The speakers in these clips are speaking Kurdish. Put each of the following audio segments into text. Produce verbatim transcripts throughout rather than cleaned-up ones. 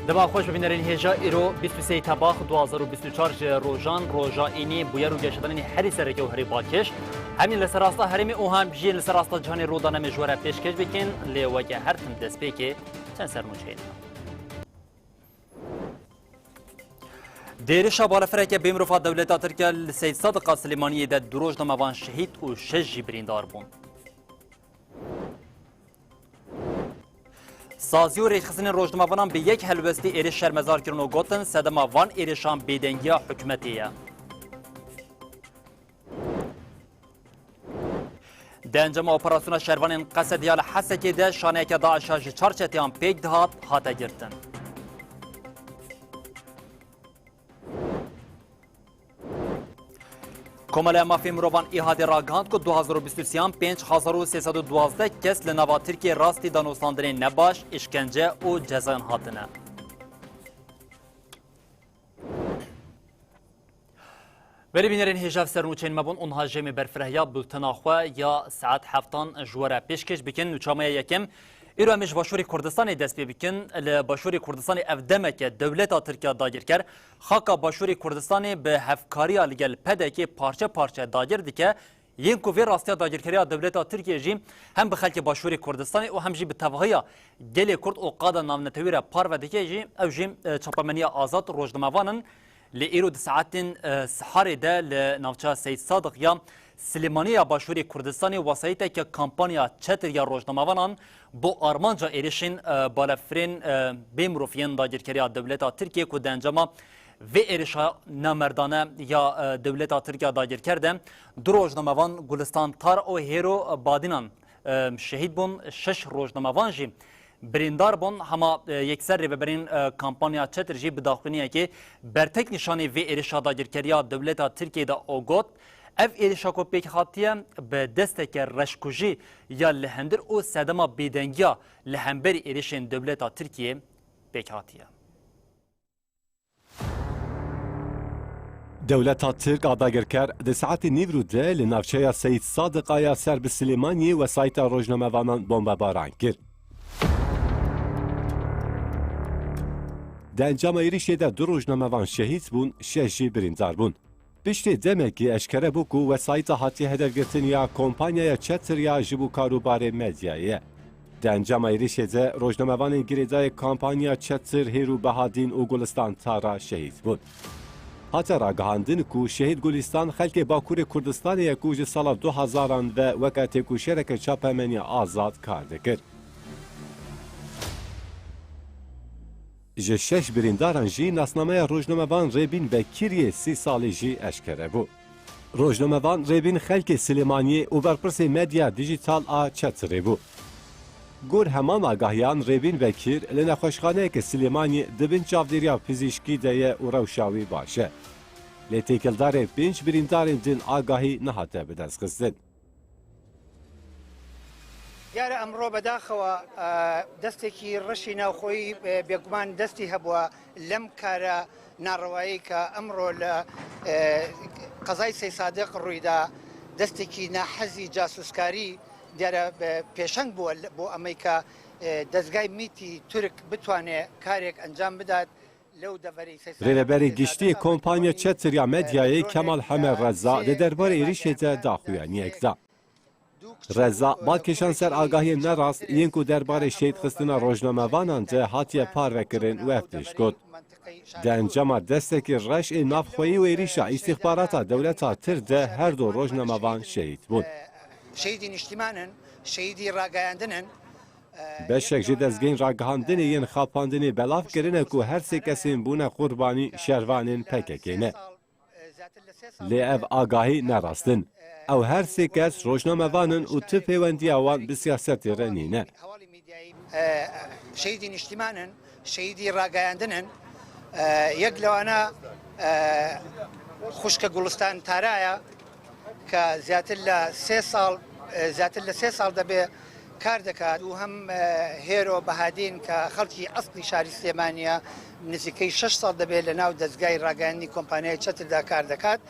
Dema xweş bibînerên hêja, îro bîst û sê Tebax du hazar û bîst û çar ji rojan, roja înî, bûyer û geşedanên herî sereke û herî balkêş. Hem yên li ser asta herêmê û hem jî li ser asta cihanê rû dane me ji we re pêşkêş bikin, lê weke her tim destpêkê çend sernûçeyên. Di êrişa balefireke bêmirov a dewleta Tirkiye li Seyd Sadiqa Silêmaniyê de du rojnamevan şehîd û şeş jî birîndar bûn. Sazî û rêxistinên rojnamevanan bi yek helwestî êrîş şermezar kirin û gotin, sedema van êrişan bêdengiya hikûmetê ye. Di encama operasyona şervanên Qesedê ya li Hesekê de şaneyeke DAIŞa ji çar çeteyan pêk dihat, hate girtin. Komeleya Mafê Mirovan ÎHDê ragihand ku du hazar û bîst û sêyan pênc hezar û sê sed û duwazdeh kes li nava Tirkiyê rastî danûstandinên nebaş, îşkence û cezayan hatine. Belê bînerên hêja, ev sernûçeyên me bûn û niha jê me berfireh ya bultena xwe ya saet heftan ji we re pêşkêş bikin. Nûça me ya yekem, îro em ê ji Başûrê Kurdistanê dest pê bikin. Li Başûrê Kurdistanê ev demeke dewleta Tirk ya dagirker xaka Başûrê Kurdistanê bi hevkariya li gel P D K'ê parçe parçe dagir dike. Yên ku vê rastiya dagirkeriya dewleta Tirkiyê jî hem bi xelkê Başûrê Kurdistanê û hem jî bi tevahiya gelê Kurd û qada navnetewî re parve dike jî, ew jî, e, çapemeniya azad rojnamevan in. Lê îro di saetên, e, siharê de li navçeya Seyd Sadiq ya Silêmaniyê ya Başûrê Kurdistanê wesayîteke kampanya Çetir ya rojnamevanan bo armanca êrişên, e, balefirên, e, bê mirov yên dagirkeriya dewleta Tirkiyê ku di encama vê êrişa namerdane ya, e, dewleta Tirk ya dagirker de du rojnamevan Gulistan Tar û Hêro Badînan, e, şehîd bûn, şeş rojnamevan jî birîndar bûn. Hema, e, yekser rêveberên, e, kampanya Çetir jî bi daxuyaniyekê bertek nîşanî vê êrişa dagirkeriya dewleta Tirkiyê da û got, ev êrişa ku pêk hatiye bi desteke reşkujî ya li hundir û sedema bêdengiya li hemberî êrişên dewleta Tirkiyê pêk hatiye. Dewleta Tirk a dagirker di saetê nîvro de li navçeya Seyîd Sadiqa ya ser bi Silêmaniyê wesayîta rojnamevanan bombebaran kir. Di encama êrişê de du rojnamevan şehîd bûn, şeş jî birîndar bûn. Piştî demekê eşkere bû ku wesayîta hatiye hedefgirtin ya kompanyaya Çetir ya ji bo karûbarê medyayê ye. Di encama êrişê de rojnamevanên girêdayê kampanya Çetir, Hêrû Behadîn û Gulistan Tara şehîd bûn. Hate ragihandin ku şehîd Gulistan xelkê Bakurê Kurdistanê ye ku ji sala du hezaran ve weke têkoşereke çapemeniya azad kar dikir. Ji şeş birîndaran jî nasnameya rojnamevan Rêbîn Bekiriyê sî salî jî eşkere bû. Rojnamevan Rêbîn xelkê Silêmaniyê û berpirsê medya dîjîtal a Çetirê bû. Gor heman agahiyan Rêbîn Bekir li nexweşxaneyeke Silêmaniyê di bin çavdêriya pizîşkî de ye û rewşa wî baş e. Lê têkildarê pênc birîndarên din agahî nehate bidestxistin. دیارە ئەمڕۆ بەداخەوە، ئە، دەستێکی ڕەشی ناوخۆیی، ئە، بێگومان دەستی هەبووە لەم کارە ناڕەوایی کە ئەمڕۆ لە، ئە، قەزای سەی سادق ڕوویدا. دەستێکی ناحەزی جاسوسکاری دیارە بە پێشەنگ بووە لە، بۆ ئەمەی کە، ئە، دەستگای میتی تورک بتوانێ کارێک ئەنجام بدات لەو دەڤەری سەی سادق. Rêveberê giştî yê kompanya Çetir ya medyayê Kemal Hemer Reza di derbarê êrişê de daxuyaniyek da. Reza, balkêşan ser agahiyên nerast yên ku derbarê şehîdxistina rojnamevanan de hatiye parvekirin, wek tişt got, di encama destekî reş ê navxweyî û êrîşa îstîxbarata dewleta Tir de her du rojnamevan şehîd bûn. Şehîdî niştiman in, şehîdî ragayandin in. Beşek ji dezgehên ragihandinê yên xapandinê belav kirine ku her sê kesên bûne qurbanî şervanên P K K ne. Lê ev agahî ne rast in. Ew her sê kes rojnamevan in û tu pêwendiya wan bi siyasetê re nîne. شەهیدی نیشتیمان in, şehîdî ragayandin in. Yek lewana xwişke Gulistan Taraya ke zêdetir li sê sal, zêdetir li sê sal debe kar dikat û hem, e, Hêro Behadîn ke xelkî eslî şarî Silêmanî ye, nizîkey şeş sal debe li nav dezgayê ragayandinî kompaniyayê Çetir de kar dikat.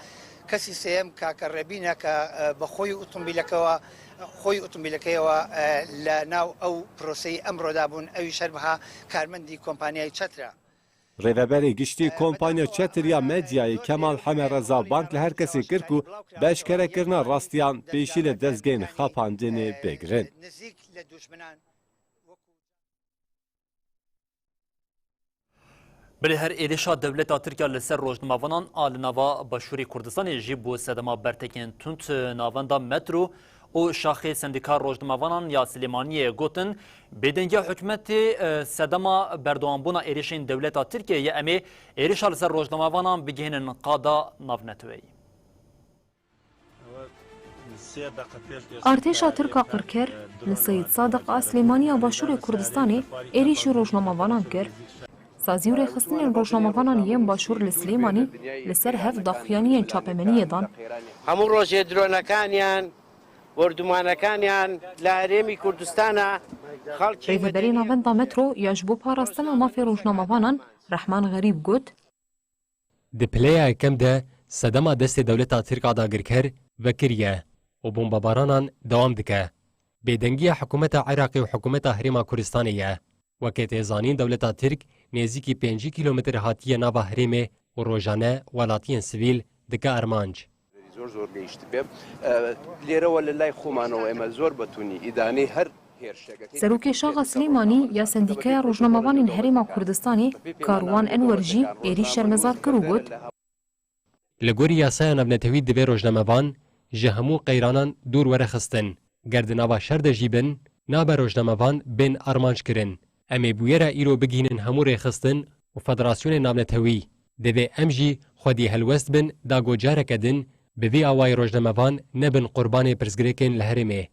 Kesî sêyem Kake Rebîn e ke, e, bi xwe û otomobîleke we, xwe û otomobîleke we, e, li nav ew proseyî emro de bûn, ew jî her wiha karmendî kompaniyayê Çetir e. Rêveberê giştî Kompanya Çetir ya Medyayê Kemal Heme Reza bang li her kesê kir ku bi eşkerekirina rastiyan pêşî li dezgehên xapandinê bigrin. Belê her êrişa dewleta Tirk ya li ser rojnamevanan a li nava Başûrê Kurdistanê jî bû sedema bertekên tund. Navenda Metro û şaxê Sendîka Rojnamevanan ya Silêmaniyê gotin, bêdengiya hikûmetê, e, sedema berdewambûna êrişên dewleta Tirkiyê ye, em ê êrişa li ser rojnamevanan bigihînin qada navneteweyî. Artêşa Tirk a qirker li Seyîd Sadiq a Silêmaniya Başûrê Kurdistanê êrîşî rojnamevanan kir. Sazî û rêxistinên rojnamevanan yên Başûr li Silêmanî li ser hev daxuyaniyên çapemeniyê dan. Hemû rojê dronekaniyan, bordûmanekaniyan li Herêmî Kurdistana xelkê Rêveberê Navenda Metro ya ji bo parastina mafê rojnamevanan Rehman Xerîb got, Di pileya yekem de sedema destê dewleta Tirk a dagirker vekiriye û bombabaranan dewam dike. Bêdengiya hikûmeta Iraqê û hikûmeta Herêma Kurdistanê ye. Weke tê zanîn dewleta Tirk nêzîkî pêncî kîlometr hatiye nava herêmê û rojane welatiyên sivîl dike armanc. Zor zor değişti. Be, e, lêre we li lay xûmanەوە ئێمە زۆر بەتونی ئیدانەی هەر هێرشێک. Serokê Şaxa Silêmanî ya Sendîkaya Rojnamevanên Herêma Kurdistanê Karwan Enwer jî êrîş şermezar kir û got, Li gorî yasaya navnetewî divê rojnamevan ji hemû qeyranan dûr were xistin. Ger di nava şer de jî bin, nabe rojnamevan bên armanc kirin. Em ê bûyera îro bigihînin hemû rêxistin û federasyonên navnetewî. Divê em jî xwedî helwest bin da ku careke din bi vî awayî rojnamevan nebin qurbanê pirsgirêkên li herêmê.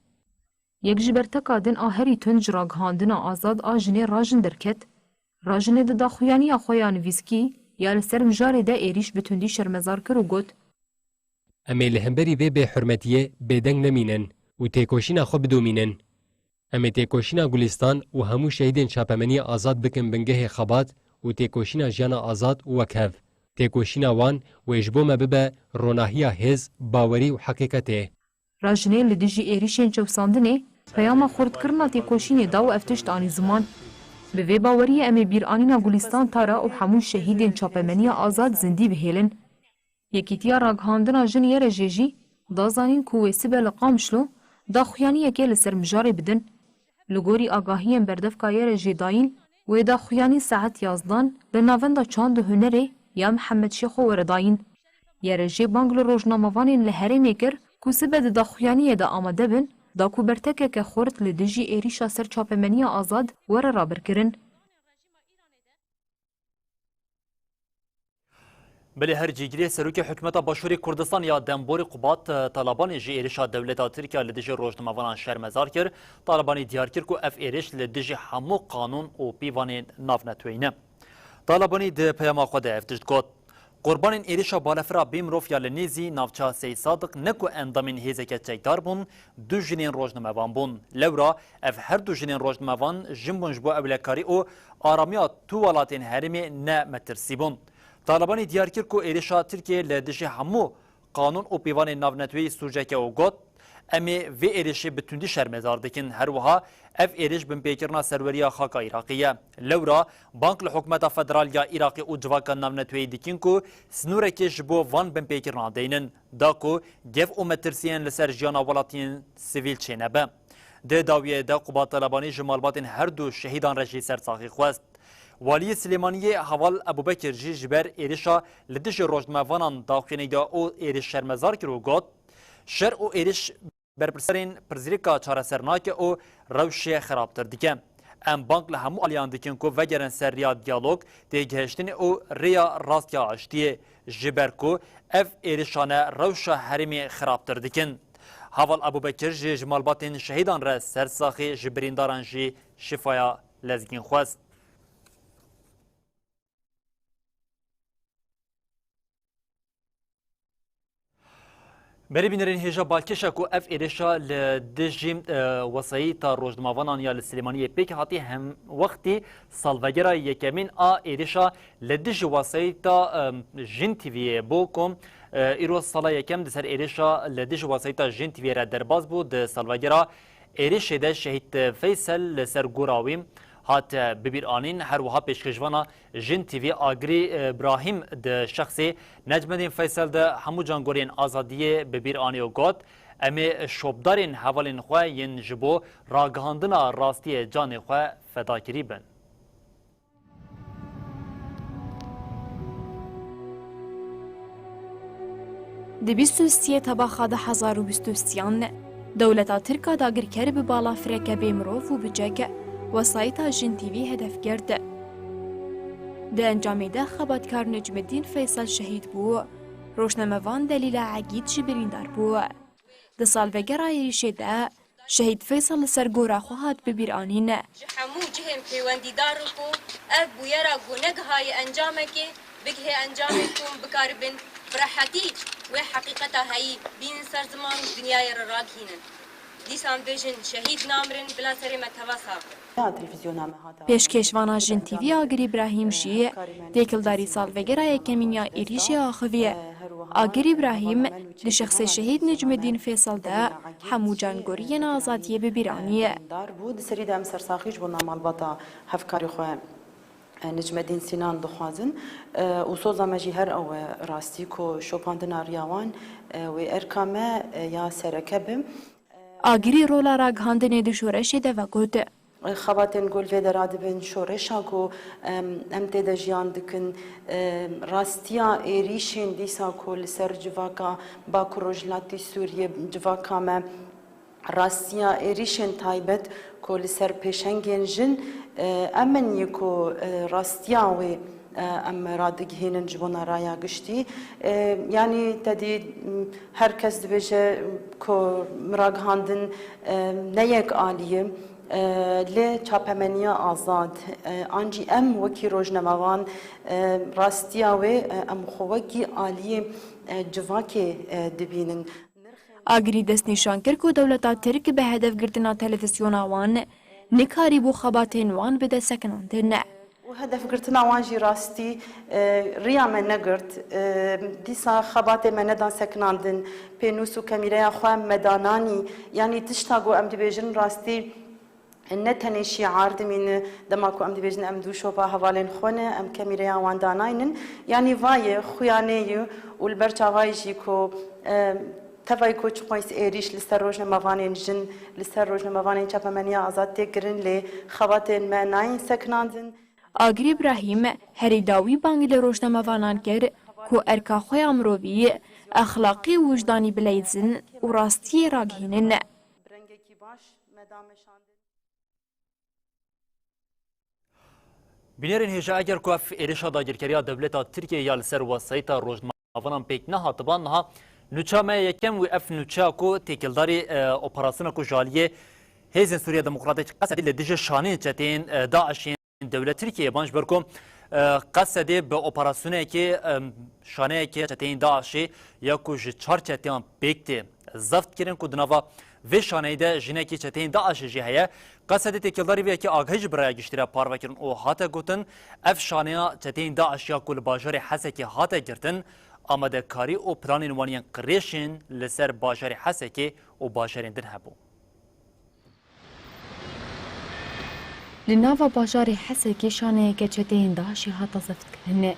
Yek ji berteka din a herî tund ji ragihandina azad a jinê rajin derket. Rajinê di daxuyaniya xwe ya nivîskî ya li ser mijarê de êrîş bi tundî şermezar kir û got, Em ê li hemberî vê bêhurmetiyê bêdeng nemînin û têkoşîna xwe bidomînin. Em ê têkoşîna Gulîstan û hemû şehîdên çapemeniya azad bikin bingehê xebat û têkoşîna jiyana azad û wekhev. Têkoşîna wan wê ji bo me bibe ronahiya hêz, bawerî û heqîqetê. Rajinê li dijî êrîşên çewsandinê peyama xurtkirina têkoşînê da û ev tişt anî ziman. Bi vê baweriyê em ê bîranîna Gulîstan Tara û hemû şehîdên çapemeniya azad zindî bihêlin. Yekîtiya Ragihandina Jin Yerejê jî da zanîn ku wê sibe li Qamişlo daxuyaniyekê li ser mijarê bidin. Li gorî agahiyên berdevka Yerejê dayîn, wê daxuyanî saet yazdan li Navenda Çand û Hunerê ya Mihemed Şêxo were dayîn. Yerejê bang li rojnamevanên li herêmê kir ku sibe di daxuyaniyê de amade bin, da ku bertekeke xurt li dijî êrîşa ser çapemeniya azad were rabirkirin. Belê her cîgirê serokê hikûmeta Başûrê Kurdistan ya dem Borî Qubat, e, Talabanê jî êrişa dewleta Tirkiye li dijî rojnamevanan şermezar kir. Talabanî diyar kir ku ev êriş li dijî hemû qanûn û pîvanên navneteweyî ne. Talabanî di peyama xwe de ev tişt got. Qurbanên êrişa balefira bê mirov ya li nêzî navça Seyîd Sadiq ne ku endamên hêzeke çekdar bûn, du jinên rojnamevan bûn. Lewra ev her du jinên rojnamevan jin bûn ji bo ewlekarî û aramiya tu welatên herêmê ne metirsî bûn. Talibanî diyar kir ku êrişa Tirkiyê li dijî hemû qanûn û pîvanên navneteweyî sûceke û got, Em ê vê êrişê bi tundî şermezar dikin. Her wiha ev êriş binpêkirina serweriya xaka Iraqê ye. Lewra bang li hikûmeta federal ya Iraqê û civaka navneteweyî dikin ku sînorekê ji bo van binpêkirinan deynin, da ku gef û metirsiyên li ser jiyana welatiyên sivîl çênebe. Di dawiyê de Qubat Talebanî ji malbatên her du şehîdan re jî sersaxî xwest. Waliyê Silêmaniyê Heval Ebûbekir jî ji ber êrişa li dijî rojnamevanan daxuyanî da û êriş şermezar kir û got, Şer û êriş berpirserên pirsgirêka çareser nake û rewşê xirabtir dike. Em bang li hemû aliyan dikin ku vegerin ser riya diyalog, têgihiştinê û rêya rast ya aştiyê, ji ber ku ev êrişane rewşa herêmê xirabtir dikin. Heval Ebûbekir jî ji malbatên şehîdan re sersaxî, ji birîndaran jî şifaya lezgîn xwest. Berê bînerên hêja balkêş e ku ev êrişa li dijî, e, wesayîta rojnamevanan ya li Silêmaniyê pêk hatî hemwextî salvegera yekemîn a êrişa li dijî wesayîta, e, Jin T V'yê bû ku, e, îro sala yekem di ser êrişa li dijî wesayîta Jin T V'yê re derbas bû. Di salvegera êrişê de şehîd Feysel li ser gora wî Hat bibîranîn, her wiha pêşkêşvana Jin T V Agirî Îbrahîm di şexsê Necmedîn Feysel de hemû cangoriyên azadiyê bi bîr anî û got, em ê şopdarên hevalên xwe yên ji bo ragihandina rastiyê canê xwe fedakirî bin. Di bîst û siyê tebaxa du hezar û bîst û sêyan, dewleta Tirk a dagirker bi balafireke bê mirov û bi çek wesayîta Jin T V hedef girt. Di encamê de xebatkar Necmedîn Feysel şehîd bû, rojnamevan Delîla Egîd jî birîndar bû. Di salvegera êrîşê de şehîd Feysel li ser gora xwe hat bibîranîn. Ji hemû cihên pêwendîdar re ku ev bûyera ku negihaye encamekê, bigihê encamê ku em bikaribin bi rehetî wê heqîqeta heyî bînin ser ziman û dinyayê re ragihînin. Dîsa em bêjin şehîd namirin, bila serê me teva sax be. Ya televîzyona me hata. Pêşkêşvana Jin T V Agir Îbrahîm jî têkildarî salvegera yekemîn ya êrîşê axiviye. Agir Îbrahîm di şexsê şehîd Necmedîn Fêsal de hemû cangoriyên azadiyê bi bîr aniye. Dar bû, di serî de em sersaxî ji bona malbata hevkarê xwe, e, Necmedîn Sînan dixwazin, e, û soza me jî her ew e rastî ku şopandina riya wan, e, wê erka me, e, ya sereke be. Agirî rola ragihandinê di şoreşê de vegot. Xebatên ku li vê dera dibin şoreşa ku, em, em tê de jiyan dikin, em, rastiya êrîşên dîsa ku li ser civaka Bakur Rojhilatî Sûriyê, civaka me, rastiya êrîşên taybet ku li ser pêşengên jin, e, em in yê ku, e, rastiya wê, e, em radigihînin ji bona raya giştî. E, yanî te dî, m, her kes dibêje ku ragihandin, e, ne yek alî ye, e, lê çapemeniya azad, e, an jî em wekî rojnamevan, e, rastiya wê, e, em xwe wekî aliyê, e, civakê, e, dibînin. Agirî destnîşan kir ku dewleta Tirk bi hedefgirtina televîzyona wan nikarîbû xebatên wan bide sekinandin. Û hedefgirtina wan jî rastî, e, riya me negirt. E, dîsa xebatê me nedan sekinandin. Pênûs û kemîreya xwe me dananî. Yanî tişta ku em dibêjin rastî ne tenê şiar dimîne, dema ku em dibêjin em dû şopa hevalên xwe ne, em kemîreya wan danaynin. Yanî va ye, xuya nê ye û li ber çavayê jî ku, e, tevayî ku çiqas êrîş li ser rojnamevanên jin, li ser rojnamevanên çapemeniya azad tê kirin, lê xebatên me nayên sekinandin. Agir Îbrahîm herî dawî bang li rojnamevanan kir ku erka xwe ya mirovî, exlaqî û wijdanî bileyzin û rastiyê ragihînin. Bi rengekî baş me da meşandin. Bînerên hêja, eger ku ev êrişa dagirkeriya dewleta Tirkiyê ya li ser wesayîta rojnamevanan pêk nehatiba, niha nûça me yekem wî ev nûçeya ku têkildarî, e, operasyona ku ji aliyê Hêzên Sûriya Demokratîk Qesedê li dijî şaneyên çeteyên, e, DAIŞ'ê yên dewlet Tirkiyeyê ban ji ber ku, e, Qesedê bi operasyonekê, e, şaneyeke çeteyên DAIŞ'ê ya ku ji çar çeteyan pêk tê zeft kirin ku di nava vê şaneyê de jinekî çeteyên DAIŞ'ê jî heye. Qesedê têkildarî vê yekê agahî ji bi raya giştî re parve kirin û hate gotin, ev şaneya çeteyên DAIŞ ya ku li bajarê Hesekê hate girtin, amadekarî û planên wan yên qirêj ên li ser bajarê Hesekê û bajarên din hebû. Li nava bajarê Hesekê şaneyeke çeteyên DAIŞ'ê hate zeftkirin.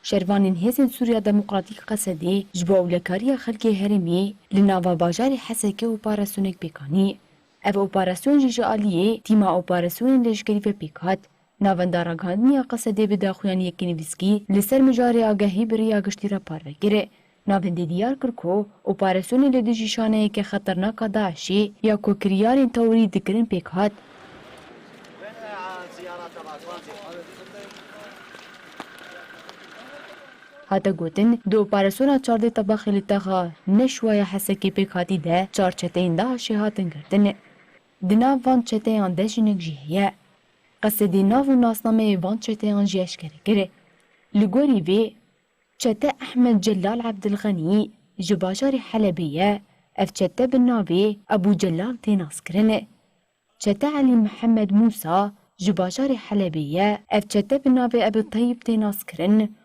Şervanên Hêzên Sûriya Demokratîk Qesedê ji bo ewlekariya xelkê herêmê li nava bajarê Hesekê operasyonek pêk anî. Ev operasyon jî ji aliyê tîma operasyonên leşkerî ve pêk hat. Navenda ragihandinê ya Qesedê bi daxuyaniyekî nivîskî li ser mijarê agahî bi riya giştî re parve kir. Navendê diyar kir ku operasyonê li dijî şaneyeke xeternak a DAIŞ'ê ya ku kiryarên terorî dikirin pêk hat. Hate gotin, di operasyona çardê tebaxê li taxa Neşwaya Hesekê pêkhatî de çar çeteyên DAIŞ'ê hatin girtin. Di nav van çeteyan de jinek jî heye. Qesedê nav û nasnameyê van çeteyan jî eşkere kir. Li gorî vê, çete Ehmed Celal Ebdilxenî ji bajarê Helebê ye. Ev çete bi navê Ebû Celal tê naskirin. Çete Elî Mihemed Mûsa ji bajarê Helebê ye. Ev çete bi navê Ebi Teyib tê naskirin.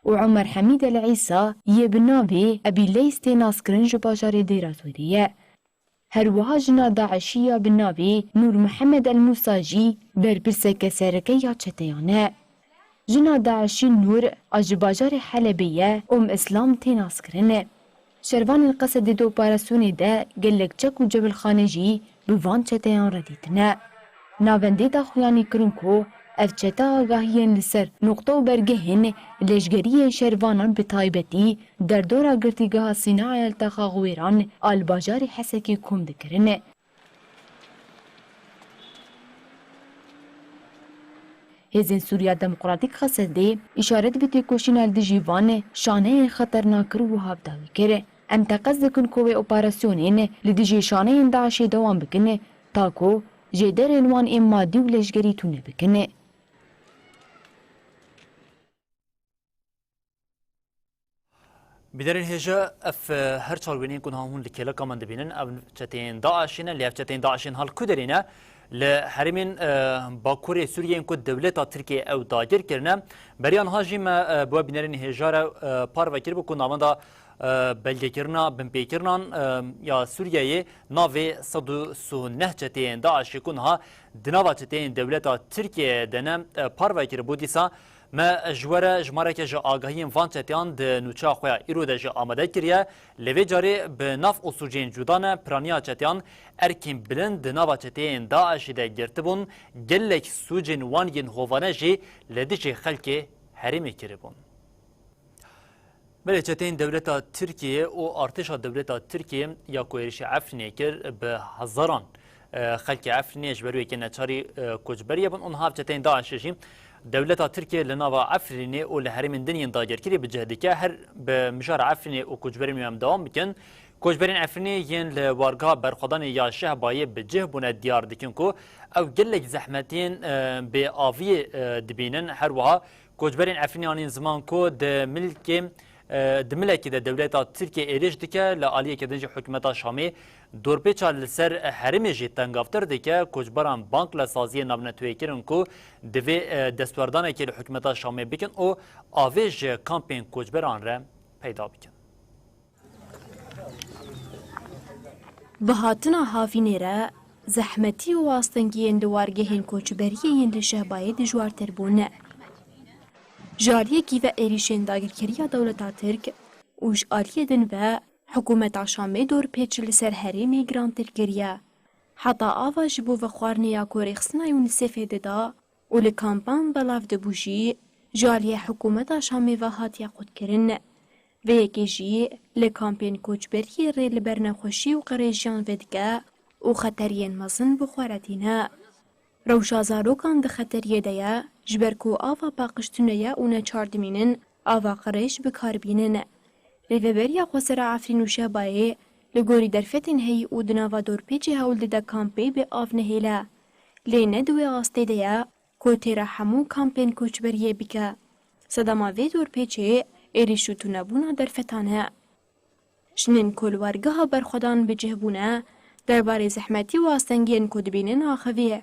Û Omer Hemîd El Îsa yê bi navê Ebî Leys tê naskirin ji bajarê Dêra Zorê ye. Her wiha jina DAIŞî ya bi navê Nûr Mihemed El Mûsa jî berpirseke sereke ya çeteyan e. Jina DAIŞî Nûr a ji bajarê Helebê ye, Om Îslam tê naskirin. Şervanên Qesedê di operasyonê de gelek çek û cebilxane jî bi van çeteyan re dîtine. Navendê daxuyanî kirin ku ev çete agahiyên li ser noqte û bergehên leşgeriyên şervanan, bi taybetî derdora girtîgeha Sînayê li taxa Xwêran a li bajarê Hesekê kom dikirin. Hêzên Sûriya Demokratîk Xesedê îşaret bi têkoşîna li dijî van şaneyên xeternak kir û wiha bi dawî kir: Em teqez dikin ku wê operasyonên li dijî şaneyên DAIŞê dewam bikin, ta ku jêderên wan ên madî û leşgerî tune bikin. Bînerên hêja, ev, e, her çar wêneyên ku niha hûn li kêleka me dibînin, ev çeteyên DAIŞê ne, lê ev çeteyên DAIŞê niha li ku derê ne? Li herêmên, e, Bakurê Sûriyê yên ku dewleta Tirkiyê ew dagir kirine. Beriya niha jî me, e, bi we bînerên hêja re, e, parve kiribû ku navenda, e, belgekirina binpêkirinan, e, ya Sûriyeyê navê sed û sî û neh çeteyên DAIŞê ku niha di nava çeteyên dewleta Tirkiyeyê de ne, e, parve kiribû. Dîsa me ji we re jimareke ji agahiyên van çeteyan di nûçeya xwe ya îro de jî amade kiriye. Lê vê carê bi nav û sûcên cuda ne, piraniya çeteyan erkên bilind di nava çeteyên DAIŞê de girtibûn, gelek sûcên wan yên hovane jî li dijî xelkê herêmê kiribûn. Belê, çeteyên dewleta Tirkiyê û artêşa dewleta Tirkiyê ya ku êrişî Efrînê kir, bi hezaran, e, xelkê Efrînê ji ber wê yekê neçarî, e, koçberiyê bûn û niha ev çeteyên DAIŞê jî dewleta Tirkiyê li nava Efrînê û li herêmên din yên dagirkirî bi cih dike. Her bi mijara Efrînê û koçberên wê em dewam bikin. Koçberên Efrînê yên li wargeha berxwedanê ya Şehbayê bi cih bûne diyar dikin ku ew gelek zehmetiyên, e, bê aviyê, e, dibînin. Her wiha Koçberên Efrînê anîn ziman ku di milkê, e, di milekê de dewleta Tirkiye êrîş dike, li aliyekê din jî hikûmeta Şamê dorpêça li ser herêmê jî tengavtir dike. Koçberan bang li saziyên navneteweyî kirin ku divê, e, destwerdanekê li hikûmeta Şamê bikin û avê ji kampên koçberan re peyda bikin. Bi hatina havînê re, zehmetî û astengiyên li wargehên koçberiyê yên li Şehbayê dijwartir bûn. Ji aliyekî ve êrîşên dagirkeriya dewleta Tirk û ji aliyê din ve hikûmeta Şamê dorpêç li ser herêmê girantir kiriye. Heta ava ji bo vexwarinê ya ku rêxistina UNICEFê dida û li kampan belav dibû jî, ji aliyê hikûmeta Şamê ve hatiye qutkirin. Vê yekê jî li kampên koçberiyê rê li ber nexweşî û qirêjiyan vedike û xeteriyên mezin bi xwe re tîne. Rewşa zarokan di xeteriyê de ye, ji ber ku ava paqij tune ye û neçar dimînin ava qirêj bi kar bînin. Rêveberiya Xwesera Efrîn û Şehbayê li gorî derfetên heyî û di nava dorpêçê hewl dide kampê bi av nehêle. Lê ne di wê astê de ye ku têra hemû kampên koçberiyê bike. Sedema vê dorpêçê êrîş û tunebûna derfetan e. Jinên ku li wargeha berxwedan bi cih bûne, derbarê zehmetî û astengiyên ku dibînin axivî.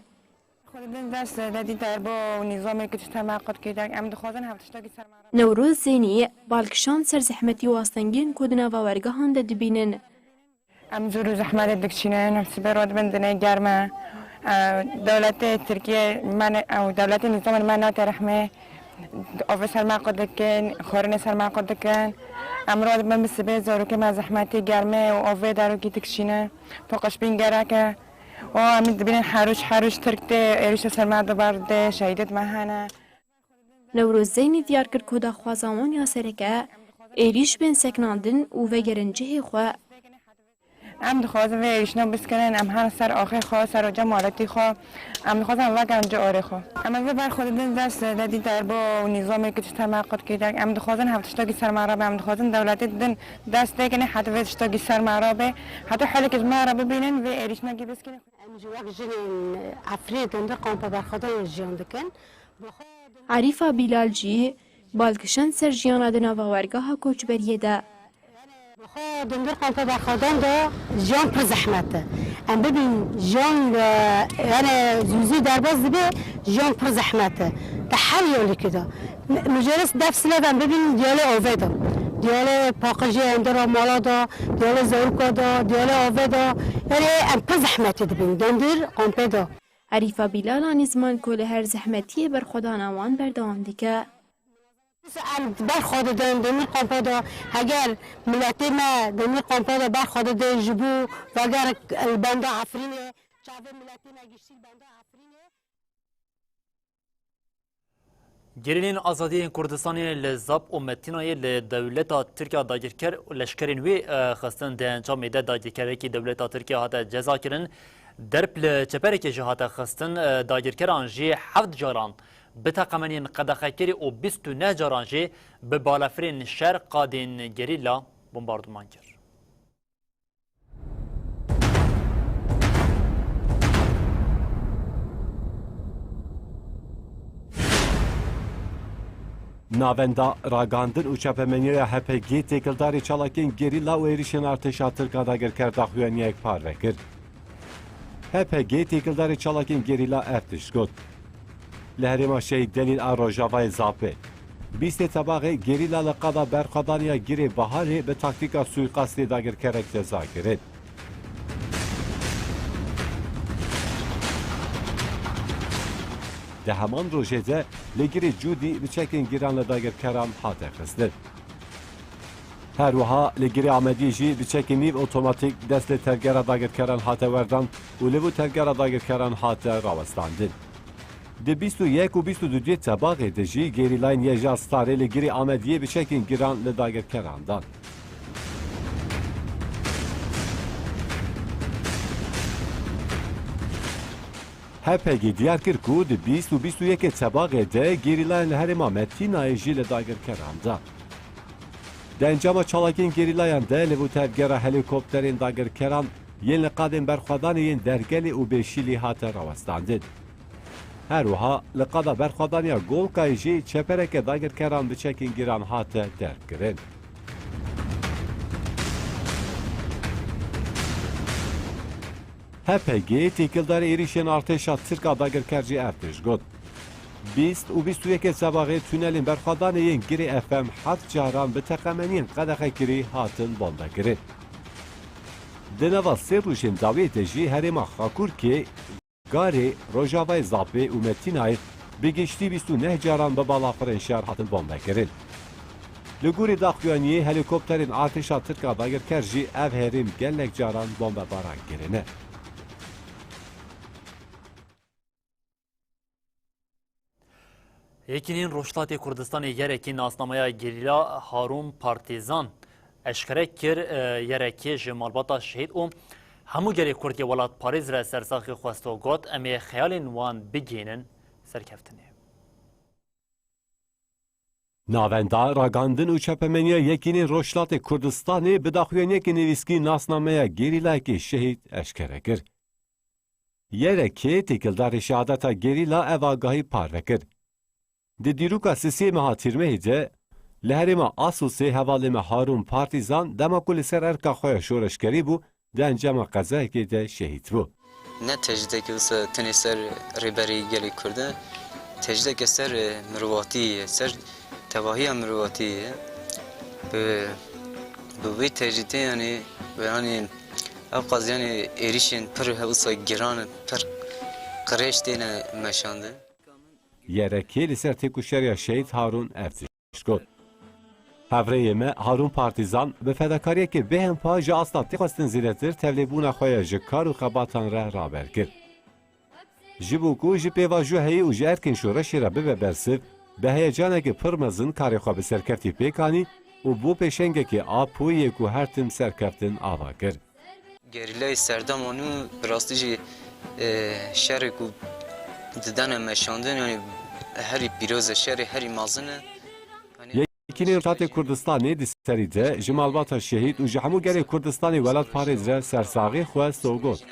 Xwedê din dest zêde dî derbo û nîzamê ki tişt hema qut kêdek, em dixwazin hev tiştekî sermara. Newroz Zeynî bal kişand ser zehmetî û astengiyên ku di nava wergehan de dibînin. Em zor û zehmetê dikişînin, em sibê rûdibin dinê germ e. E, dewletê Tirkiye me ne, ew dewletê nîzamên me nate rehmê. Avê ser me qut dikin, xwarinê ser me qut dikin. Em rûdibin bi sibê zarokê me zehmetî germê û avê derokî dikişînin. Paqij bîn gerek e. Û em dibînin her roj, her roj Tirk tê êrişê ser me dibar dê, şehîdêt me hene. Newroz Zeynî diyar kir ku daxwaza wan ya sereke êrîş bên sekinandin û vegerin cihê xwe. Em dixwazin vê êrîşna biskinin, em her ser axê xwe, ser oca maletî xwe, em dixwazin em vegerin cih orê xwe. Em ez vê ber xwe didin dest de dî derbo û nîzamê ki tişt hema qut kêdek. Em dixwazin hev tiştekî ser me re be, em dixwazin dewletê didin dest têkinê heta vê tiştekî ser me re be, heta helekê ji me re bibînin, vê êrîşnekî biskinin. Em jî wek jinên Efrînê di kampa berxwedan jiyan dikin. Arîfa Bîlal jî bal kişand ser jiyana di nava wergeha koçberiyê de. Xwe di vir kampa berxwedan de jiyan pir zehmet e. Em bibîn jiyan, e, yani zû zû derbas dibe, jiyan pir zehmet e. Te her yolî kida. Mujeres def silev em bibîn diyalê avê de. Diyalê paqijê em dera mala da, diyalê zaroka da, diyalê ave da. Erê em pir zehmetê dibin, dendir kampê da. Erîfa Bîlal anî ziman ku li her zehmetiyê berxwedana wan berdewam dike. Em berxwe didin demir kampa da, heger miletê me demir kampa da berxwe didin ji bo veger li benda Efrînê, çavê miletê me giştî li benda Efrînê. Gerîlên Azadiyê yên Kurdistanê li Zap û Metînayê li dewleta Tirk a dagirker û leşkerên wê, e, xistin. Di encamê de dagirkerekî dewleta Tirk a hate cezakirin. Derb li çeperekê jî hate xistin. E, dagirkeran jî heft caran bi teqemeniyên qedexekirî û bîst û neh caran jî bi balafirên şer qadên gerîla bombarduman kir. Navenda ragandin û çapemeniya H P G têkildarê çalakên gerîla û êrişên artêşa Tirk a dagirker daxuyaniyek parve kir. H P G têkildarê çalakên gerîla ev tişt got. Li herêma Şehîd Delîl a Rojavayê Zapê, bîstê Tebaxê gerîla li qada berxwedaniya Girê Baharê bi taktîka suîqastê dagirkerek ceza kirin. Di heman rojê de li Girê Cûdî bi çekên giran li dagirkeran hate xistin. Her wiha li Girê Amediyê jî bi çekê nîv otomatîk dest li tevgera dagirkeran hate werdan û li bo tevgera dagirkeran hate rawestandin. Di bîst û yek û bîst û duyê Tebaxê de jî gerîlayên YJA Starê li Girê Amediyê bi çekên giran li dagirkeran dan. H P G diyar kir ku di bîst û bîst û yekê Tebaxê de gerîlayên li herêma Metînayê jî li dagirkeran dan. Di encama çalakiyên gerîlayan de li bo tevgera helîkopterên dagirkeran yên li qadên berxwedanê yên Dergelê û Bêşîlî hate rawestandin. Her wiha li qada berxwedaniya Golkayê jî çepereke dagirkeran bi çekên giran hate derbkirin. H P G têkildarê êrişên artêşa Tirk a dagirker jî ev tişt got. Bîst û bîst û yekê Sebaxê tunelên berxwedanê yên Girê F M heft caran bi teqemeniyên qedexekirî hatin bombekirin. Di nava sê rojên dawiyê de jî herêma Xakurkê, Garê, Rojavayê Zapê û Metînayê bi giştî bîst û neh caran bi balafirên şer hatin bombekirin. Li gorî daxuyaniyê helîkopterên artêşa Tirk a dagirker jî ev herêm gelek caran bombebaran kirine. Yekînên Rojhilatê Kurdistanê Yerekê nasnameya gerîla Harûn Partîzan eşkere kir. E, Yerekê ji malbata şehîd û hemû gelê Kurd yê welatparêz re sersaxî xwest û got, em ê xeyalên wan bigihînin serkeftinê. Navenda Ragandin û Çapemeniya Yekînên Rojhilatê Kurdistanê bi daxuyaniyekî nivîskî nasnameya gerîlayekî şehîd eşkere kir. Yerekê têkildarê şehadeta gerîla ev agahî parve kir. Di dîroka sisê meha Tîrmehê de li herêma Asûsê hevalê me Harûn Partîzan dema ku li ser erka xwe ya şoreşgerî bû, di encama qezayekê de şehîd bû. Ne tecrîdekî wisa tenê ser rêberî gelê Kurd e, tecrîdeke ser, e, mirovatî ye, ser tevahiya mirovatî ye. Bi, bi vê tecrîdê, yanî, ve, yanî, ev qaz, yanî, êrîşên pir wisa giran, pir qirêj têne meşandin. Yerekê li ser têkoşeriya şehîd Harûn ev tişt got. Hevrêyê me Harûn Partîzan bi fedakariyekê bêhempa ji asta tê xwestin zêdetir tevlêbûna xwe ya ji kar û xebatan re raber kir. Ji bo ku ji pêvajoyê û ji erkên şoreşê re bibe bersiv, bi heyecanekî pir mezin karê xwe bi serkeftî pêk anî û bû pêşengekî apoyî yê ku her tim serkeftin ava kir. Gerîlayê serdema nû bi rastî jî, e, şerê ku didene meşandin, yanî herî pîroz e, şerê herî mezin e. Yanî Yekînên Rojhilatê Kurdistanê di serî de ji malbata şehîd û ji hemû gelê Kurdistanê welatparêz re sersaxî xwest û got,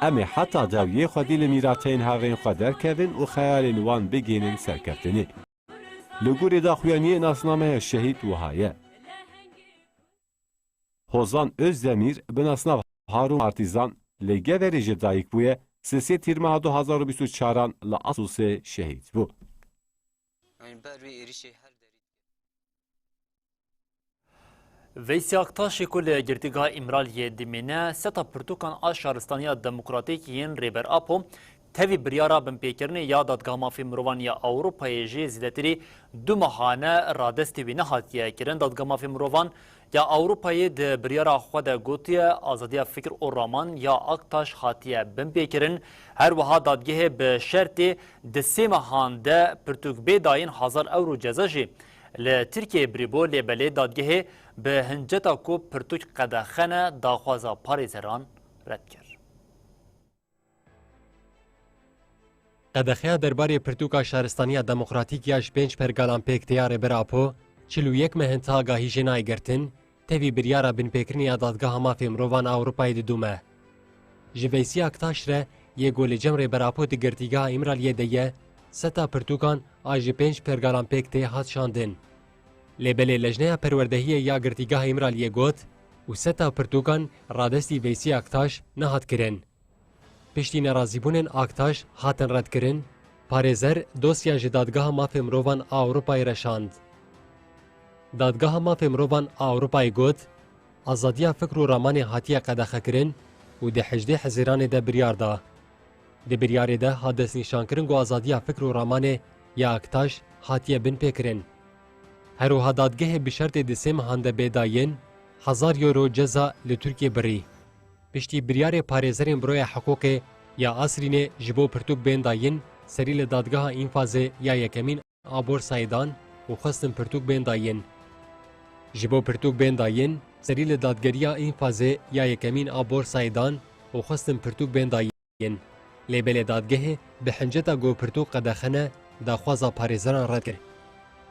em ê heta dawiyê xwedî li mîrateyên hevrên xwe derkevin û xeyalên wan bigihînin serkeftinê. Li gorî daxuyaniyê nasnameya şehîd wiha ye. Hozan Özdemir bi nasnav Harûn Partîzan li Geverê ji dayik bûye, sisê Tîrmeha du hazar û bîst û çaran li Asûsê şehîd bû. Yanî ber wê êrişê her derî. Veysî Aktaşê ku li girtîgeha Îmraliyê dimîne, seta pirtûkan a Şaristaniya Demokratîk yên Rêber Apo tevî biryara binpêkirinê ya Dadgeha Mafê Mirovan ya Ewropayê jî zêdetirî du mehane radestî wî nehatiye kirin. Dadgeha Mafê Mirovan ya Ewropayê di biryara xwe de gotiye, azadiya fikr û raman ya Aktaş hatiye binpêkirin. Her wiha dadgehê bi şertê di sê mehan de pirtûk bê dayîn hezar ewro ceza jî li Tirkiyeyê birîbû, lê belê dadgehê bi hinceta ku pirtûk qedexe ne, daxwaza parêzeran red kir. Qedexeya derbarê pirtûka Şaristaniya Demokratîk ya ji pênc pergalan pêk tê ya Rêber Apo, çil û yek meh in ti agahî jê nayê girtin, tevî biryara binpêkirinê ya Dadgeha Mafê Mirovan a Ewropayê didûme. Ji Veysî Aktaş re yê ku li cem Rêber Apo di girtîgeha Îmraliyê de ye, seta pirtûkan a ji pênc pergalan pêk tê hat şandin. Lê belê Lejneya Perwerdehiyê ya Girtîgeha Îmraliyê got û seta pirtûkan radestî Veysî Aktaş nehat kirin. Piştî nerazîbûnên Aktaş hatin redkirin, parêzer dosya ji Dadgeha Mafê Mirovan a Ewropayê re şand. Dadgeha Mafê Mirovan a Ewropayê got, azadiya fikr û ramanê hatiye qedexekirin û di hejdê Hezîranê de biryar da. Di biryarê de hat destnîşankirin ku azadiya fikr û ramanê ya Aktaş hatiye binpêkirin. Her wiha dadgehê bi şertê di sê mehan de bê dayîn, hezar euro ceza li Tirkiyê birî. Piştî biryarê parêzerên Buroya Hiqûqê ya Asrînê ji bo pirtûk bên dayîn, serî li dadgeha Înfazê ya Yekemîn a Borsayê dan û xwestin pirtûk bên dayîn. Ji bo pirtûk bên dayîn, serî li dadgeriya Înfazê ya Yekemîn a Borsayê dan û xwestin pirtûk bên dayîn. Lê belê dadgehê bi hinceta ku pirtûk qedexe ne, daxwaza parêzeran red kir.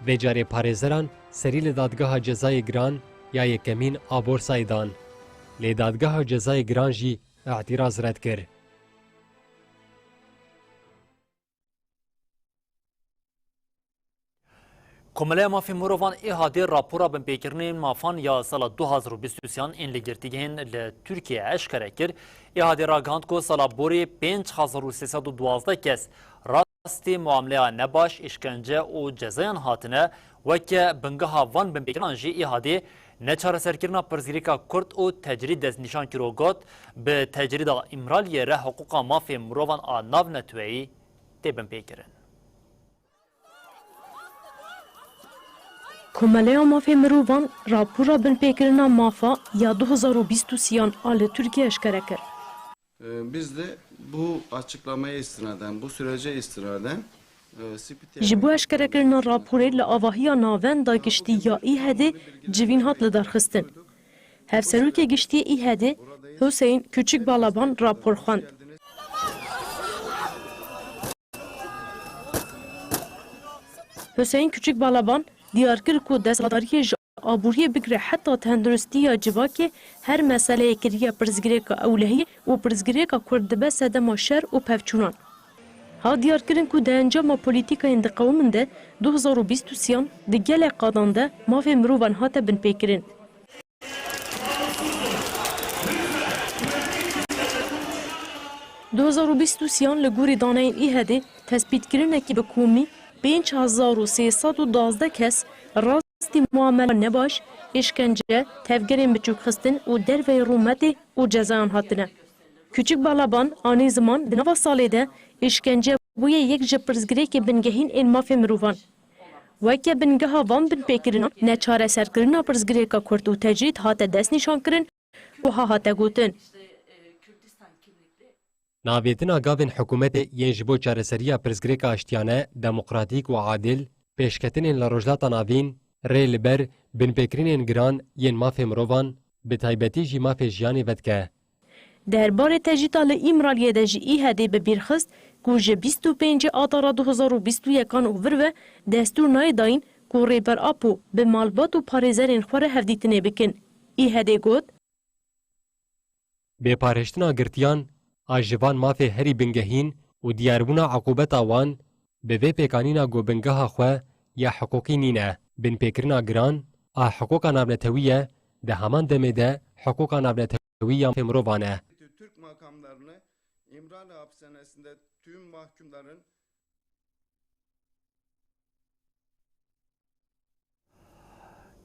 Vê carê parêzeran serî li Dadgeha Cezayê Giran ya Yekemîn a Borsayê dan. Lê Dadgeha Cezayê Giran jî îtiraz red kir. Komeleya Mafê Mirovan, ÎHDê, rapora binpêkirinên mafan ya sala du hazar û bîst û sêyan ên li girtîgehên li Tirkiyeyê eşkere kir. ÎHDê ragihand ku sala borî pênc hezar û sê sed û duwazdeh kes rastî muameleya nebaş, îşkence û cezayan hatine. Weke bingeha van binpêkirinan jî ÎHDê neçareserkirina pirsgirêka Kurd û tecrîd destnîşan kir û got, bi tecrîda Îmraliyê re hiqûqa mafê mirovan a navneteweyî tê binpêkirin. Komeleya Mafê Mirovan rapora binpêkirina mafa ya du hazar û bîst û sêyan a li Tirkiyê eşkere kir. Ee, Biz de bu açıklamaya istinaden, bu sürece istinaden, e, C P T Ji bo eşkerekirina raporê li avahiya navenda giştî ya ÎHDê civîn hat lidarxistin. Hevserokê Giştî yê ÎHDê Hüseyin Küçük Balaban rapor xwend. Hüseyin Küçük Balaban diyar kir ku desthilatdariyê ji aboriyê bigire heta tenduristiya civakê her meseleyê kiriye pirsgirêka ewlehiyê û pirsgirêka Kurd dibe sedema şer û pevçûnan. Hat diyarkirin ku di encama polîtîkayên diqewimin de du hazar û bîst û sêyan di gelek qadan de mafê mirovan hate binpêkirin. Du hazar û bîst û sêyan li gorî daneyên ÎHDê tespîtkirinekî bi komî pênc hezar û sê sed û duwazdeh kes rastî muamela nebaş, îşkence, tevgerên biçûkxistin û derveyî rûmetê û cezayan hatine. Küçük Balaban anî ziman di nava salê de îşkence bûye yek ji pirsgirêkê bingehîn ên mafê mirovan. Weke bingeha van binpêkirinan, neçareserkirina pirsgirêka Kurd û tecrîd hate destnîşankirin, wiha hate gotin. Navêtina gavên hikûmetê yên ji bo çareseriya pirsgirêka aştiyane, demokratîk û adil, pêşketinên li Rojhilata Navîn, rê li ber binpêkirinên giran yên mafê mirovan, bi taybetî jî mafê jiyanê vedike. Derbarê tecrîda li Îmraliyê de jî ÎHDê bi bîr xist ku ji bîst û pêncê Adara du hazar û bîst û yekan û vir ve destûr nayê dayîn ku Rêber Apo bi malbat û parêzerên xwe re hevdîtinê bikin. ÎHDê got, Bêparêştina girtiyan a ji van mafê herî bingehîn û diyarbûna eqûbeta wan bi vê pêkanîna ku bingeha xwe ya hiqûqî nîne, binpêkirina giran a hiqûqa navnetewî ye, di heman demê de hiqûqa navnetewî ya mafê mirovan e. Türk makamlarını İmralı hapishanesinde tüm mahkumların.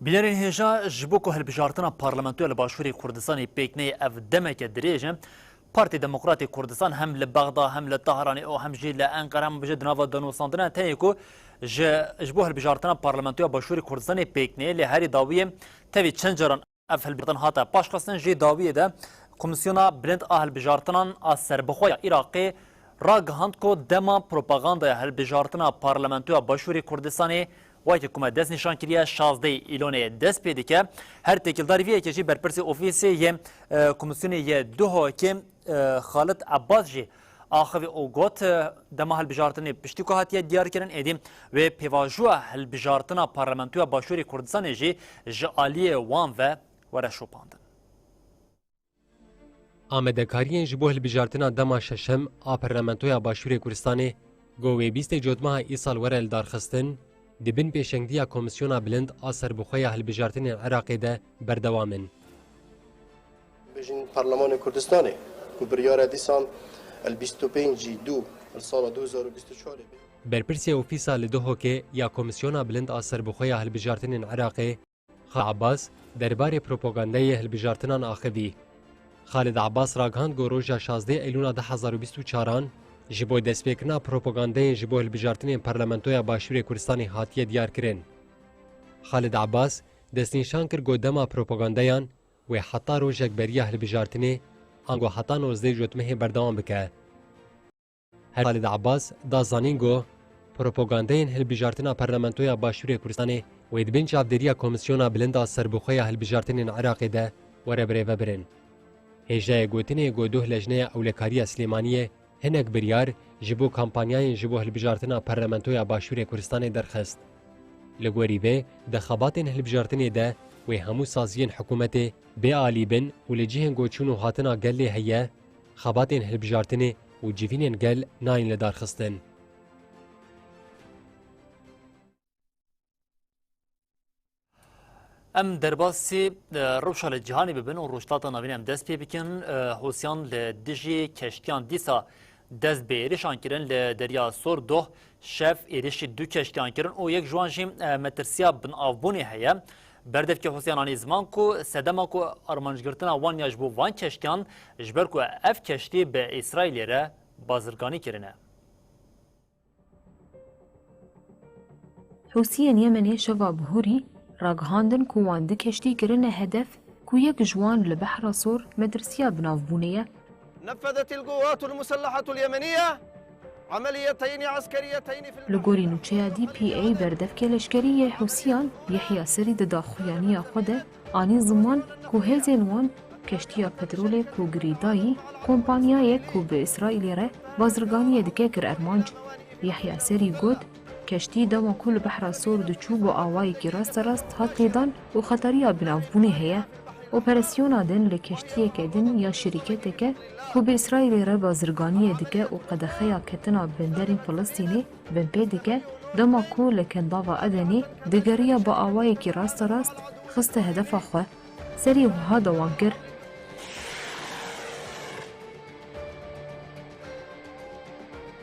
Bînerên hêja, ji bo ku hilbijartina parlamentoya li Başûrê Kurdistanê pêk neyê, ev demeke dirêj e. Partê Demokratê Kurdistan hem li Bexda, hem li Tehranê û hem jî li Enqere, hem jî di nava danûstandina tenê ku ji, ji bo hilbijartina parlamentoya Başûrê Kurdistanê pêk neyê, lê herî dawiyê tevî çend caran ev hilbijartin hate paşxistin. Jî dawiyê de Komîsyona Bilind a Hilbijartinan a Serbixwe ya Iraqê ragihand ku dema propagandaya hilbijartina parlamentoya Başûrê Kurdistanê, wekî ku me destnîşan kiriye, şazdehê Îlonê dest pê dike. Her têkildarî vê yekê jî berpirsê ofîsê yê, e, Komîsyonê yê Duhokê, e, Xalid Abbas jî axivî û got, e, dema hilbijartinê piştî ku hatiye diyarkirin, êdî wê pêvajoya hilbijartina parlamentoya Başûrê Kurdistanê jî ji aliyê wan ve were şopandin. Amadekariyên ji bo hilbijartina dema şeşem a Parlamentoya Başûrê Kurdistanê, ku wê bîstê Cotmeha îsal were lidarxistin, di bin pêşengiya Komîsyona Bilind a Serbixwe ya Hilbijartinên Iraqê de berdewam in. Bêjin Parlemanê Kurdistanê ku biryara dîsan el bîst û pêncî dû el sala du hezar û bîst û çarê be. Berpirsê Ofîsa li Duhokê ya Komîsyona Bilind a Serbixwe ya Hilbijartinên Iraqê, Xalid Abbas, derbarê propagandayê hilbijartinan axivî. Xalid Abbas ragihand ku roja şazdeh Eylûna du hezar û bîst û çaran ji bo destpêkirina propagandayên ji bo hilbijartinên Parlamentoya Başûrê Kurdistanê hatiye diyarkirin. Xalid Abbas destnîşan kir ku dema propagandayan wê heta rojek beriya hilbijartinê, ango heta nozdeh Cotmehê berdewam bike. Her Xalid Abbas da zanîn ku propagandeyên hilbijartina Parlamentoya Başûrê Kurdistanê wê di bin çavdêriya Komîsyona Bilind a Serbixwe ya Hilbijartinên Iraqê de were birêvebirin. Hêjayê gotinê ku duh Lejneya Ewlekariya Silêmaniyê hinek biryar ji bo kampanyayên ji bo hilbijartina Parlamentoya Başûrê Kurdistanê derxist. Li gorî vê, di xebatên hilbijartinê de wê hemû saziyên hikûmetê bê alî bin û li cihên ku çûn û hatina gelê heye, xebatên hilbijartinê û civînên gel nayên lidarxistin. Em derbasî, e, rewşa li cîhanê bibin û Rojhilata Navîn em dest pê bikin. E, Hûsiyan li dijî keştiyan dîsa dest bi êrişan kirin li Derya Sor. Doh şev êrişî du keştiyan kirin û yek ji wan jî, e, metirsiya binavbûnê heye. Berdevkê Hûsiyan anî ziman ku sedema ku armancgirtina wan ya ji bo van keştiyan, ji ber ku ev keştî bi Îsraîlê re bazirganî kirine. Hûsiyên Yemenê şeva bihurî ragihandin ku wan du keştî kirine hedef, ku yek ji wan li Behra Sor metirsiya binavbûnê ye. نفذت القوات المسلحة اليمنية عمليتين عسكريتين في Li gorî nûçeya D P A, berdevkê leşkerî yê Hûsiyan Yehya Serî di daxuyaniya xwe de anî ziman ku hêzên wan keştiya petrolê ku girêdayî kompanyayek ku bi Îsraîlê re bazirganiyê dike kir armanc. Yehya Serî got, keştî dema ku li Behra Sor diçû bo awayekî rasterast hat lêdan û xeteriya binavbûnê heye. Operasyona din li keştiyeke din ya şirîketeke ku bi Îsraîlê re bazirganiyê dike û qedexeya ketina benderên Filistînê binpê dike, dema ku li Kendava Edenê digeriya bi awayekî rasterast xiste hedefa xwe. Serî wiha dewam kir.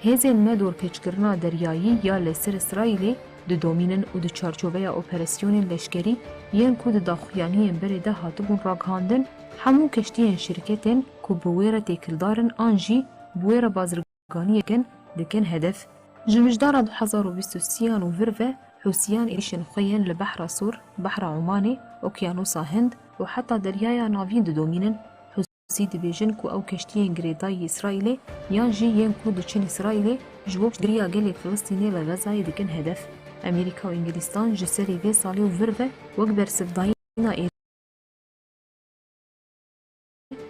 Hêzên me dorpêçkirina deryayî ya li ser Îsraîlê didomînin û di çarçoveya operasyonên leşkerî yên ku di daxuyaniyên berê de hatibûn ragihandin, hemû keştiyên şirketên ku bi wê re têkildar in an jî bi wê re bazirganiyê dikin, dikin hedef. Ji mijdara du hezar û bîst û sê yan û vir ve Hûsiyan êrişên xwe yên li Behra Sor, Behra Omanê, Okyanosa Hind û heta Deryaya Navîn didomînin. Hûsî dibêjin ku ew keştiyên girêdayî Îsraîlê yan jî yên ku diçin Îsraîlê ji bo piştgiriya gelê Filistînê li Xezayê dikin hedef. Amerîka û Îngilîstan ji serê vê salê û vir ve wek bersivdayîna êrişê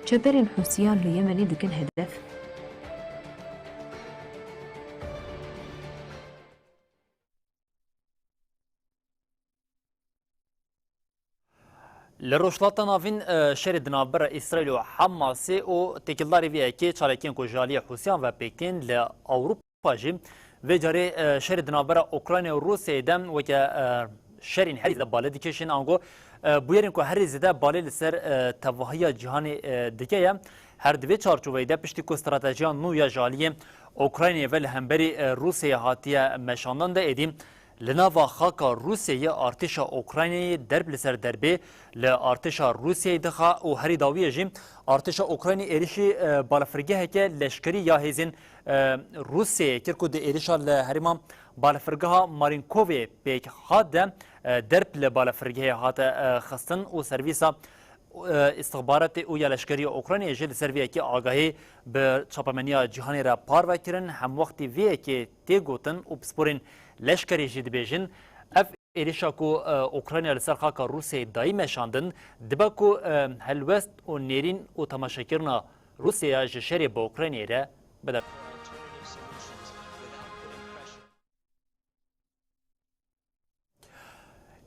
çeperên Hûsiyan li Yemenê dikin hedef. Li Rojhilata Navîn, e, şerê di navbera Îsraîl û Hamasê û têkildarî vê yekê çalakiyên ku ji aliyê Hûsiyan ve pêk tên li Ewropa jî vê carê, e, şerê di navbera Ukrayna û Rûsyayê de weke, e, şerên herî zêde balê dikişin, ango, e, bûyerên ku herî zêde balê li ser, e, tevahiya cîhanê, e, dike ye. Her di vê çarçoveyê de piştî ku stratejiya nû ya ji aliyê Ukraynayê ve li hemberî, e, Rûsyayê hatiye meşandin de êdî Li nava xaka Rûsyayê artêşa Ukraynayê derb li ser derbê li artêşa Rûsyayê dixa û herî dawiyê jî artêşa Ukraynayê êrişî, e, balafirgeheke leşkerî ya hêzên, e, Rûsyayê kir ku di êrişa li herêma balafirgeha Marinkovê pêk hat de, e, derb li balafirgehê hate, e, xistin û servîsa, e, îstixbaratê û ya leşkerî ya Ukraynayê jî li ser vê yekê agahî bi çapemeniya cîhanê re parve kirin. Hemwextî vê yekê tê gotin û pisporên leşkerî jî dibêjin, ev êrişa ku, e, Ukrayna li ser xaka Rûsyayê dayî meşandin, dibe ku, e, helwest û nêrîn û temaşekirina Rûsyaya ji şerê bi Ukraynayê re bide.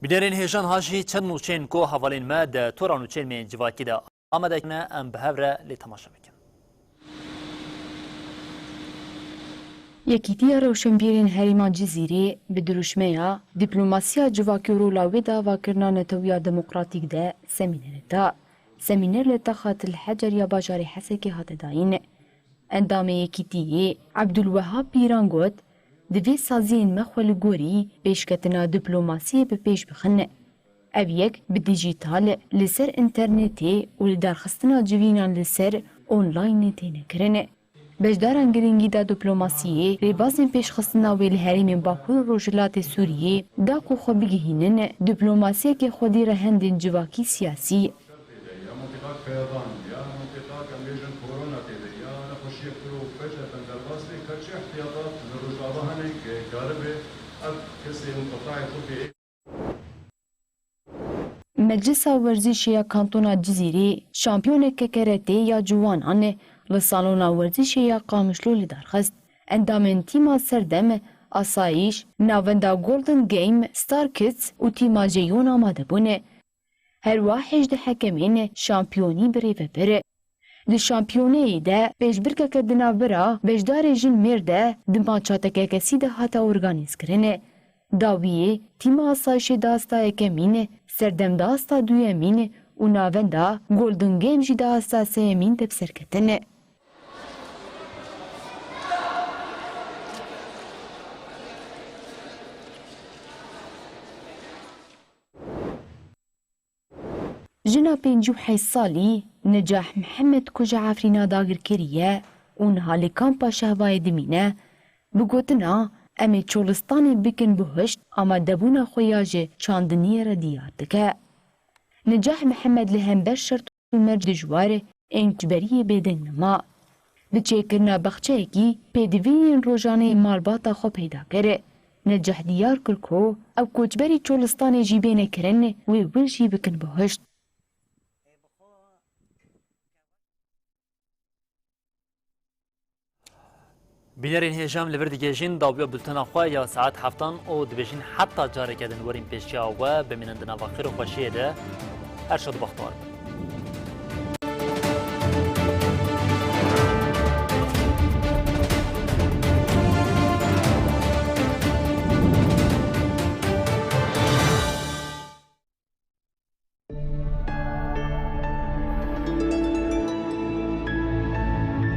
Bînerên hêjan, ha jî çend nûçeyên ku hevalên me di tora nûçeyên me yên civakî de amade kirine, em bi hev re lê temaşe bikin. Yekîtiya Rewşenbîrên Herêma Cizîrê bi dirûşmeya Diplomasiya Civakî û Rola wê di avakirina netewiya demokratîk de semînerek da. Semîner li taxa Til Hecer ya bajarê Hesekê hate dayîn. Endamê Yekîtiyê Ebdulwehab Pîran got, divê saziyên me xwe li gorî pêşketina diplomasiyê bi pêş bixin. Ev yek bi dîjîtal, li ser înternetê û li darxistina civînan li ser onlaynê têne kirin. Beşdaran girîngî da diplomasiyê, rêbazên pêşxistina wê li herêmên Bakur û Rojhilatê Sûriyê da ku xwe bigihînin diplomasiyeke xwedî rehendên civakî siyasî. Ya mintîqa Feyedan, ya mintîqa, em bêjin, Korona tê de, ya nexweşiyek pir û feceten derbas bê, ka çi ihtiyatat li Rojava hene, ke karibe ev kesê inqitayê xwe bê. Meclisa Werzîşê ya Kantona Cizîrê şampiyoneke keretê ya ciwanan li salona werzîşê ya Qamişlo li dar xist. Endamên tîma Serdem, Asayîş, Navenda Golden Game, Star Kids û tîma Jeyon amade bûne. Herwiha hejdeh hekemên şampiyonî bi rê ve bir. Di şampiyoneyê de pêşbirkeke di navbera beşdarê jin mêr de di maça tekekesî de hate organîzkirin. Dawiyê tîma Asayişê da asta yekemîn, Serdem da asta duyemîn û Navenda Golden Game jî da asta sêyemîn de bi ser ketin. Jina pêncî û heşt salî Necah Mihemed ku ji Efrîna dagirkerî ye û niha li kampa Şehbayê dimîne, bi gotina "Em ê Çolistanê bikin bihuşt" amadebûna xwe ya ji çandiniyê re diyar dike. Necah Mihemed li hember şert û merc dijwar ên koçberiyê bêdeng nema. Bi çêkirina baxçeyekî pêdiviyên rojane yê malbata xwe peyda kir. Necah diyar kir ku ew koçberî Çolistanê jî bêne kirin, wê wir jî bikin bihuşt. Bînerên hêja, em li vir digihêjin dawiya bultena xwe ya saet heftan û dibêjin heta careke din werin pêşiya we, bimînin di nava xêr û xweşiyê de. Her şad û bextewar bin.